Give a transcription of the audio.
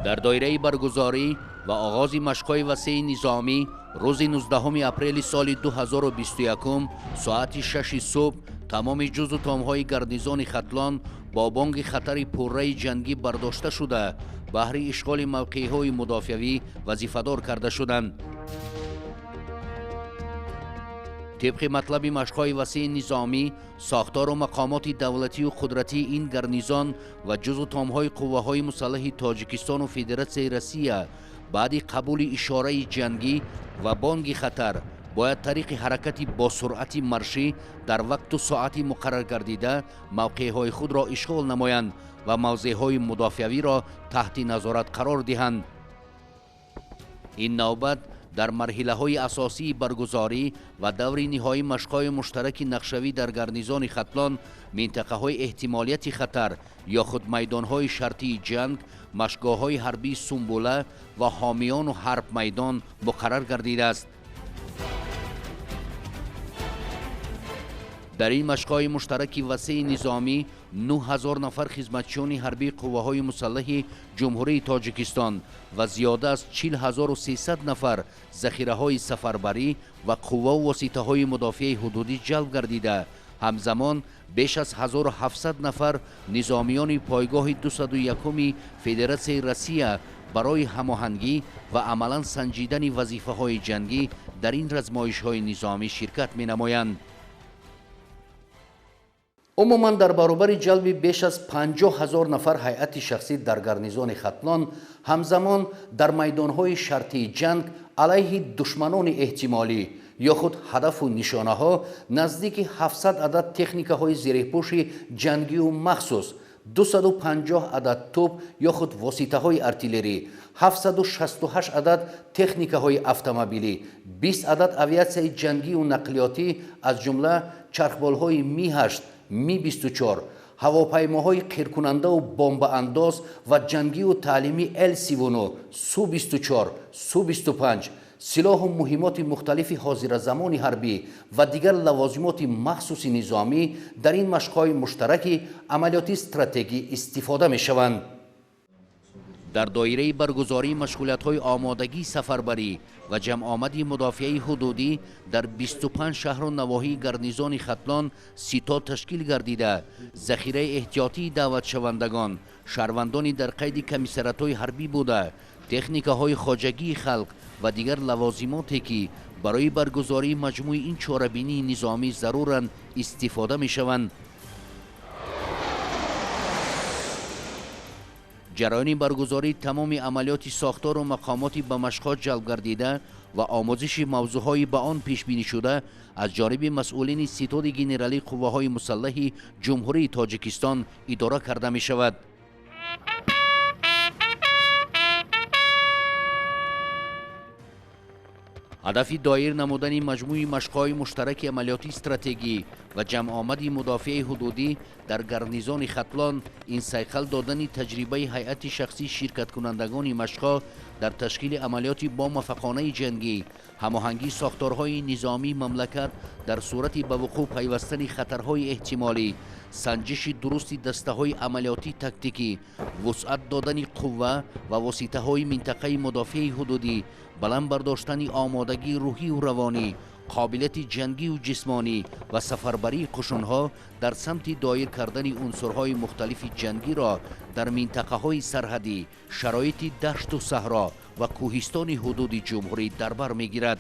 Дар доираи баргузорӣ ва оғози машқҳои васеи низомӣ рӯзи 19 апрели соли 2021 соати 6 субҳ тамоми ҷузъу томҳои гарнизони Хатлон бо бонги хатари пурраи ҷангӣ бардошта шуда, баҳри ишғоли мавқеъҳои мудофиавӣ вазифадор карда шуданд. Тибқи матлаби машқҳои васеи низомӣ, сохтору мақомоти давлатию қудратии ин гарнизон ва ҷузъу томҳои қувваҳои мусаллаҳи Тоҷикистону Федератсияи Россия баъди қабули ишораи ҷангӣ ва бонги хатар бояд тариқи ҳаракати босуръати маршӣ дар вақту соати муқарраргардида мавқеъҳои худро ишғол намоянд ва мавзеъҳои мудофиавиро таҳти назорат қарор диҳанд. Ин навбат дар марҳилаҳои асосии баргузорӣ ва даври ниҳоии машқҳои муштараки нақшавӣ дар гарнизони Хатлон минтақаҳои эҳтимолияти хатар ё худ майдонҳои шартии ҷанг, машқгоҳҳои ҳарбии Сумбула ва ҳомиёну ҳарбмайдон муқаррар гардидааст. Дар ин машқҳои муштараки васеи низомӣ 9000 нафар хизматчиёни ҳарбии қувваҳои мусаллаҳи Ҷумҳурии Тоҷикистон ва зиёда аз 40300 нафар захираҳои сафарбарӣ ва қувваву воситаҳои мудофиаи ҳудудӣ ҷалб гардида, ҳамзамон беш аз 1700 нафар низомиёни пойгоҳи 201-уми Федератсияи Россия барои ҳамоҳангӣ ва амалан санҷидани вазифаҳои ҷангӣ дар ин размоишҳои низомӣ ширкат менамоянд. Умуман дар баробари ҷалби беш аз 50 000 нафар ҳайати шахсӣ дар гарнизони Хатлон, ҳамзамон дар майдонҳои шартии ҷанг алайҳи душманони эҳтимолӣ ё худ ҳадафу нишонаҳо наздики 700 адад техникаҳои зиреҳпӯши ҷангию махсус, 250 адад тӯб ё худ воситаҳои артиллерӣ, 768 адад техникаҳои автомобилӣ, 20 адад авиатсияи ҷангию нақлиётӣ, аз ҷумла чархболҳои Ми-8, Ми-24, ҳавопаймоҳои қиркунандаву бомбаандоз ва ҷангию таълимӣ Л-39, Су-24, Су-25, силоҳу муҳимоти мухталифи ҳозиразамони ҳарбӣ ва дигар лавозимоти махсуси низомӣ дар ин машқҳои муштараки амалиёти стратегӣ истифода мешаванд. Дар доираи баргузории машғулиятҳои омодагии сафарбарӣ ва ҷамъомади мудофиаи ҳудудӣ дар 25 шаҳру навоҳии гарнизони Хатлон ситод ташкил гардида, захираи эҳтиётии даъватшавандагон, шаҳрвандони дар қайди комиссариатҳои ҳарбӣ буда, техникаҳои хоҷагии халқ ва дигар лавозимоте ки барои баргузории маҷмӯи ин чорабинии низомӣ заруранд, истифода мешаванд. Ҷараёни баргузории тамоми амалиёти сохтору мақомоти ба машқҳо ҷалб гардида ва омӯзиши мавзӯъҳои ба он пешбинӣ шуда аз ҷониби масъулини ситоди генералии қувваҳои мусаллаҳи Ҷумҳурии Тоҷикистон идора карда мешавад. Ҳадафи доир намудани маҷмӯи машқҳои муштараки амалиёти стратегӣ ва ҷамъомади мудофиаи ҳудудӣ дар гарнизони Хатлон ин сайқал додани таҷрибаи ҳайати шахсии ширкаткунандагони машқҳо дар ташкили амалиёти бомуваффақонаи ҷангӣ, ҳамоҳангии сохторҳои низомии мамлакат дар сурати ба вуқӯъ пайвастани хатарҳои эҳтимолӣ, санҷиши дурусти дастаҳои амалиётии тактикӣ, вусъат додани қувва ва воситаҳои минтақаи мудофиаи ҳудудӣ, баланд бардоштани омодагии рӯҳию равонӣ, қобилияти ҷангию ҷисмонӣ ва сафарбарии қушунҳо дар самти доир кардани унсурҳои мухталифи ҷангиро дар минтақаҳои сарҳадӣ, шароити дашту саҳро ва кӯҳистони ҳудуди ҷумҳурӣ дар бар мегирад.